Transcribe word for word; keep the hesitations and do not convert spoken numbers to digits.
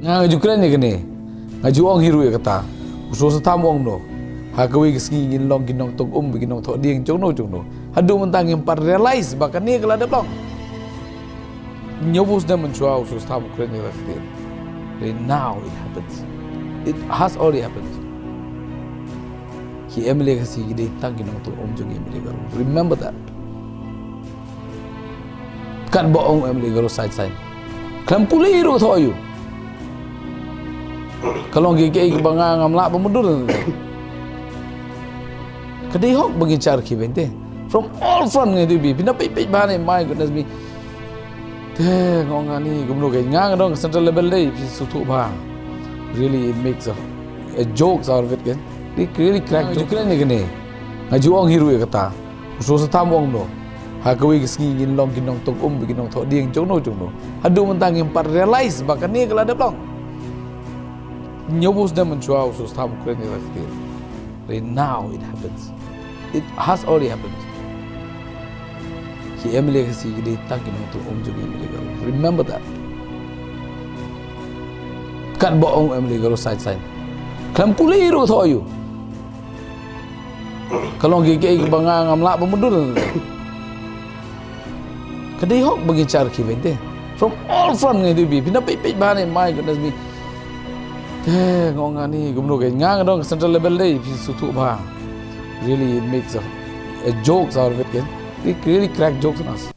Nga, nga ju kren ïa kane. Nga ju ong hi ruh ïa kata. U Soso Tham u ong kumno? Ha kawei ka sngi ngin long ki nongtong um bad ki nongthoh dieng jong no jong no. Haduh mynta ngim pat realize ba kane ka la dep long. Hynñiewphew snem mynshuwa u Soso Tham u kren ïa kata ka ktien. Right now it happens. It has already happened. Ki M L A Khasi ki dei tang ki nongtong um jong ki M L A Garo. Remember that. Katba ong M L A Garo side side. Khlem pule ruh thoh ïa u. Ka long ki, ki, kiba nga ngam lah ban mutdur. Ka dei hok ba ngin share ki bynta. From all front ngi dei bi. Phin da peit peit ba ne, my goodness me. Te nga ong ani kumno, ka nga nga dong central level dei phi sngewthuh ba. Really it makes a, a jokes out of it, kan. They really crack jokes. Nga ju kren ïa kane. Nga ju ong hi ruh ïa kata. U Soso Tham u ong kumno? Ha kawei ka sngi ngin long ki nongtong um bad ki nongthoh dieng jong no jong no. Haduh mynta ngim pat realize ba kane ka la dep long. Hynñiewphew snem mynshuwa u Soso Tham u kren ïa kata ka ktien. Right now it happens. It has already happened. Ki M L A Khasi ki dei tang ki nongtong um jong ki M L A Garo. Remember that. Katba ong M L A Garo side side. Khlem pule ruh thoh ïa u. Ka long ki, ki, kiba nga ngam lah ban mutdur. Ka dei hok ba ngin share ki bynta. From all front ngi dei bi. Phin da peit peit ba ne, my goodness me. Te nga ong ani kumno, ka nga nga dong central level dei phi sngewthuh ba. Really it makes a, a jokes out of it, kan. They really crack jokes on us.